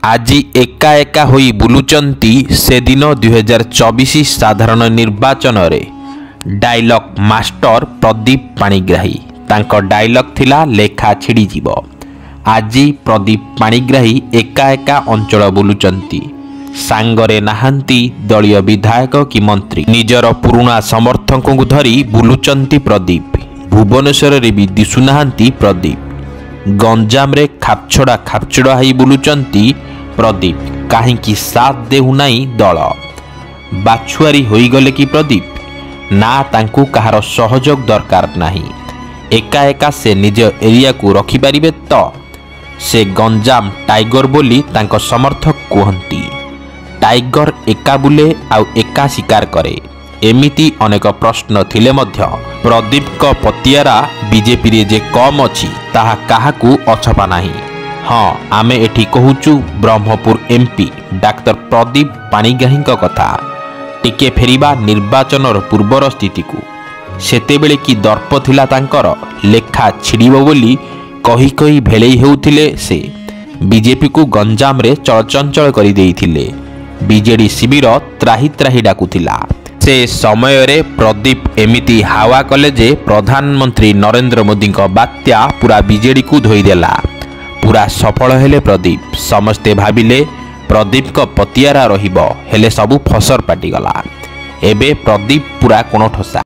ଆଜି ଏକା ଏକା ହୋଇ ବୁଲୁଛନ୍ତି, ସେଦିନ 2024 ସାଧାରଣ ନିର୍ବାଚନରେ ଡାଇଲଗ୍ ମାଷ୍ଟର ପ୍ରଦୀପ ପାଣିଗ୍ରାହୀ। ତାଙ୍କ ଡାଇଲଗ୍ ଥିଲା ଲେଖା ଛିଡ଼ିଯିବ। ଆଜି ପ୍ରଦୀପ ପାଣିଗ୍ରାହୀ ଏକା ଏକା ଅଞ୍ଚଳ ବୁଲୁଛନ୍ତି। ସାଙ୍ଗରେ ନାହାନ୍ତି ଦଳୀୟ ବିଧାୟକ କି ମନ୍ତ୍ରୀ। ନିଜର ପୁରୁଣା ସମର୍ଥକଙ୍କୁ ଧରି ବୁଲୁଛନ୍ତି ପ୍ରଦୀପ। ଭୁବନେଶ୍ୱରରେ ବି ଦିଶୁନାହାନ୍ତି ପ୍ରଦୀପ। ଗଞ୍ଜାମରେ ଖାପଛଡ଼ା ଖାପଛଡ଼ା ହେଇ ବୁଲୁଛନ୍ତି ପ୍ରଦୀପ। କାହିଁକି ସାଥ୍ ଦେଉନାହିଁ ଦଳ? ବାଛୁଆରୀ ହୋଇଗଲେ କି ପ୍ରଦୀପ? ନା, ତାଙ୍କୁ କାହାର ସହଯୋଗ ଦରକାର ନାହିଁ। ଏକା ଏକା ସେ ନିଜ ଏରିଆକୁ ରଖିପାରିବେ ତ? ସେ ଗଞ୍ଜାମ ଟାଇଗର ବୋଲି ତାଙ୍କ ସମର୍ଥକ କୁହନ୍ତି। ଟାଇଗର ଏକା ବୁଲେ ଆଉ ଏକା ଶିକାର କରେ। ଏମିତି ଅନେକ ପ୍ରଶ୍ନ ଥିଲେ ମଧ୍ୟ ପ୍ରଦୀପଙ୍କ ପତିଆରା ବିଜେପିରେ ଯେ କମ୍ ଅଛି, ତାହା କାହାକୁ ଅଛପା ନାହିଁ। ହଁ, ଆମେ ଏଠି କହୁଛୁ ବ୍ରହ୍ମପୁର ଏମ୍ପି ଡାକ୍ତର ପ୍ରଦୀପ ପାଣିଗ୍ରାହୀଙ୍କ କଥା। ଟିକେ ଫେରିବା ନିର୍ବାଚନର ପୂର୍ବର ସ୍ଥିତିକୁ। ସେତେବେଳେ କି ଦର୍ପ ଥିଲା ତାଙ୍କର! ଲେଖା ଛିଡ଼ିବ ବୋଲି କହି କହି ଭେଳେଇ ହେଉଥିଲେ ସେ। ବିଜେପିକୁ ଗଞ୍ଜାମରେ ଚଳଚଞ୍ଚଳ କରିଦେଇଥିଲେ। ବିଜେଡି ଶିବିର ତ୍ରାହି ତ୍ରାହି ଡାକୁଥିଲା। ସେ ସମୟରେ ପ୍ରଦୀପ ଏମିତି ହାୱା କଲେ ଯେ ପ୍ରଧାନମନ୍ତ୍ରୀ ନରେନ୍ଦ୍ର ମୋଦିଙ୍କ ବାତ୍ୟା ପୂରା ବିଜେଡିକୁ ଧୋଇଦେଲା। ପୂରା ସଫଳ ହେଲେ ପ୍ରଦୀପ। ସମସ୍ତେ ଭାବିଲେ ପ୍ରଦୀପଙ୍କ ପତିଆରା ରହିବ, ହେଲେ ସବୁ ଫସର ଫାଟିଗଲା। ଏବେ ପ୍ରଦୀପ ପୂରା କୋଣଠସା।